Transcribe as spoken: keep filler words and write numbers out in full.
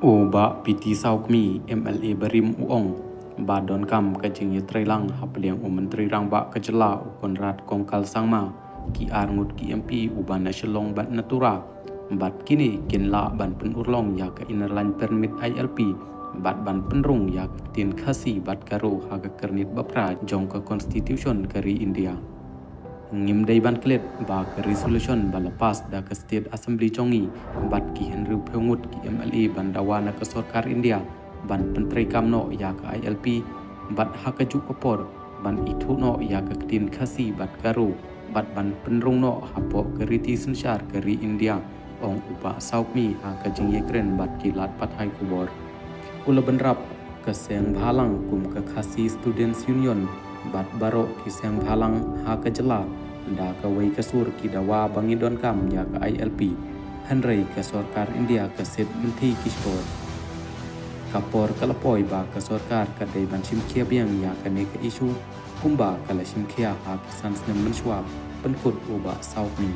U Bah P T Sawkmie, M L A barim u ong ba donkam ka jingïatreilang hapdeng u Myntri Rangbah ka jylla u Conrad Kongkal Sangma, ki ar ngut ki M P uba na Shillong bad na Tura, bad kine kin lah ban pynurlong ïa ka Inner Line Permit I L P bad ban pynrung ïa ka ktien Khasi bad Garo ha ka kyrnit bapra jong ka Constitution ka ri India. Ngim dei ban klet ba ka resolution ba la pass da ka State Assembly jong ngi bad ki hynriewphew ngut ki M L A ban dawa na ka sorkar India ban pyntreikam noh ïa ka I L P bad ha kajuh ka por ban ithuh noh ïa ka ktien Khasi bad Garo bad ban pynrung noh hapoh ka riti synshar ka ri India, ong u Bah Sawkmie ha ka jingïakren bad ki lad pathai khubor. U la bynrap ka seng bhalang kum ka Khasi Students Union bad baroh ki seng bhalang ha ka jylla da kawei ka sur ki dawa ba ngi donkam ïa ka I L P, hynrei ka sorkar India ka siat mynthi ki shkor. Ka por ka la poi ba ka sorkar ka dei ban shim khia biang ïa kane ka issue kumba ka la shim khia ha ki san snem mynshuwa, pynkut u Bah Sawkmie.